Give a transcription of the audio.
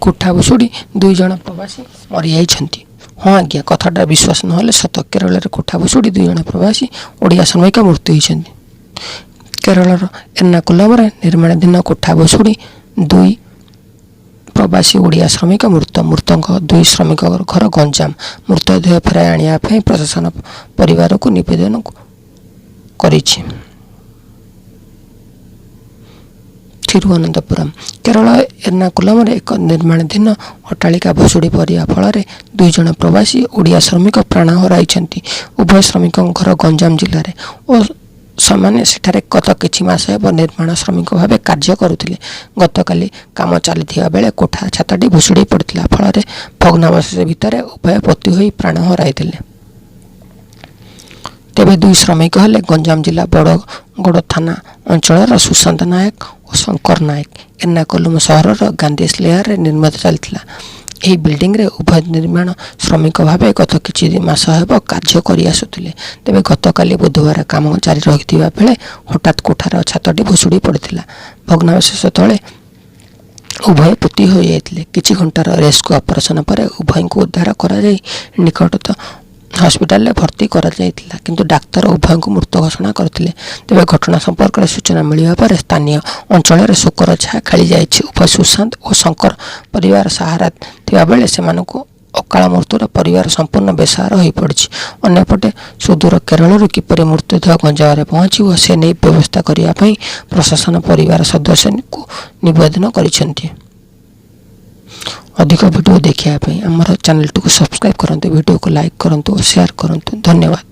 କୋଠା ଭୁଶୁଡ଼ି 2 ଜଣ ପ୍ରବାସୀ ମରିଯାଇଛନ୍ତି। ହଁ ଆଜ୍ଞା, କଥାଟା ବିଶ୍ୱାସ ନହେଲେ ସତ। କେରଳରେ କୋଠା ଭୁଶୁଡ଼ି 2 ଜଣ ପ୍ରବାସୀ ଓଡ଼ିଆ ଶ୍ରମିକ ମୃତ୍ୟୁ ହୋଇଛନ୍ତି। କେରଳର ଏର୍ନାକୁଲମରେ ନିର୍ମାଣାଧୀନ କୋଠା ଭୁଶୁଡ଼ି ଦୁଇ ପ୍ରବାସୀ ଓଡ଼ିଆ ଶ୍ରମିକ ମୃତ। ମୃତଙ୍କ ଦୁଇ ଶ୍ରମିକଙ୍କ ଘର ଗଞ୍ଜାମ। ମୃତଦେହ ଫେରାଇ ଆଣିବା ପାଇଁ ପ୍ରଶାସନ ପରିବାରକୁ ନିବେଦନ କରିଛି। ଥିରୁଅନନ୍ତପୁରମ୍, କେରଳ ଏର୍ନାକୁଲମରେ ଏକ ନିର୍ମାଣାଧୀନ ଅଟ୍ଟାଳିକା ଭୁଶୁଡ଼ି ପଡ଼ିବା ଫଳରେ 2 ଜଣ ପ୍ରବାସୀ ଓଡ଼ିଆ ଶ୍ରମିକ ପ୍ରାଣ ହରାଇଛନ୍ତି। ଉଭୟ ଶ୍ରମିକଙ୍କ ଘର ଗଞ୍ଜାମ ଜିଲ୍ଲାରେ ଓ ସେମାନେ ସେଠାରେ ଗତ କିଛି ମାସ ହେବ ନିର୍ମାଣ ଶ୍ରମିକ ଭାବେ କାର୍ଯ୍ୟ କରୁଥିଲେ। ଗତକାଲି କାମ ଚାଲିଥିବା ବେଳେ କୋଠା ଛାତଟି ଭୁଶୁଡ଼ି ପଡ଼ିଥିଲା। ଫଳରେ ଭଗ୍ନାବଶେଷ ଭିତରେ ଉଭୟ ପୋତି ହୋଇ ପ୍ରାଣ ହରାଇଥିଲେ। ତେବେ ଦୁଇ ଶ୍ରମିକ ହେଲେ ଗଞ୍ଜାମ ଜିଲ୍ଲା ବଡ଼ଗଡ଼ ଥାନା ଅଞ୍ଚଳର ସୁଶାନ୍ତ ନାୟକ ଓ ଶଙ୍କର ନାୟକ। ଏର୍ନାକୁଲମ ସହରର ଗାନ୍ଧୀ ଲେୟାରରେ ନିର୍ମାଣ ଚାଲିଥିଲା। ଏହି ବିଲ୍ଡିଂରେ ଉଭୟ ନିର୍ମାଣ ଶ୍ରମିକ ଭାବେ ଗତ କିଛି ମାସ ହେବ କାର୍ଯ୍ୟ କରିଆସୁଥିଲେ। ତେବେ ଗତକାଲି ବୁଧବାର କାମ ଜାରି ରହିଥିବା ବେଳେ ହଠାତ୍ କୋଠାର ଛାତଟି ଭୁଶୁଡ଼ି ପଡ଼ିଥିଲା। ଭଗ୍ନାବଶେଷ ତଳେ ଉଭୟ ପୋତି ହୋଇଯାଇଥିଲେ। କିଛି ଘଣ୍ଟାର ରେସ୍କ୍ୟୁ ଅପରେସନ ପରେ ଉଭୟଙ୍କୁ ଉଦ୍ଧାର କରାଯାଇ ନିକଟସ୍ଥ ହସ୍ପିଟାଲରେ ଭର୍ତ୍ତି କରାଯାଇଥିଲା। କିନ୍ତୁ ଡାକ୍ତର ଉଭୟଙ୍କୁ ମୃତ ଘୋଷଣା କରିଥିଲେ। ତେବେ ଘଟଣା ସମ୍ପର୍କରେ ସୂଚନା ମିଳିବା ପରେ ସ୍ଥାନୀୟ ଅଞ୍ଚଳରେ ଶୋକର ଛାୟା ଖେଳିଯାଇଛି। ଉଭୟ ସୁଶାନ୍ତ ଓ ଶଙ୍କର ପରିବାର ସାହାରା ଥିବା ବେଳେ ସେମାନଙ୍କୁ ଅକାଳ ମୃତ୍ୟୁରେ ପରିବାର ସମ୍ପୂର୍ଣ୍ଣ ବେସାହାରା ହୋଇପଡ଼ିଛି। ଅନ୍ୟପଟେ ସୁଦୂର କେରଳରୁ କିପରି ମୃତଦେହ ଗଞ୍ଜାମରେ ପହଞ୍ଚିବ, ସେ ନେଇ ବ୍ୟବସ୍ଥା କରିବା ପାଇଁ ପ୍ରଶାସନ ପରିବାର ସଦସ୍ୟଙ୍କୁ ନିବେଦନ କରିଛନ୍ତି। ଅଧିକ ଭିଡ଼ିଓ ଦେଖିବା ପାଇଁ ଆମର ଚ୍ୟାନେଲଟିକୁ ସବସ୍କ୍ରାଇବ୍ କରନ୍ତୁ, ଭିଡ଼ିଓକୁ ଲାଇକ୍ କରନ୍ତୁ ଓ ସେୟାର କରନ୍ତୁ। ଧନ୍ୟବାଦ।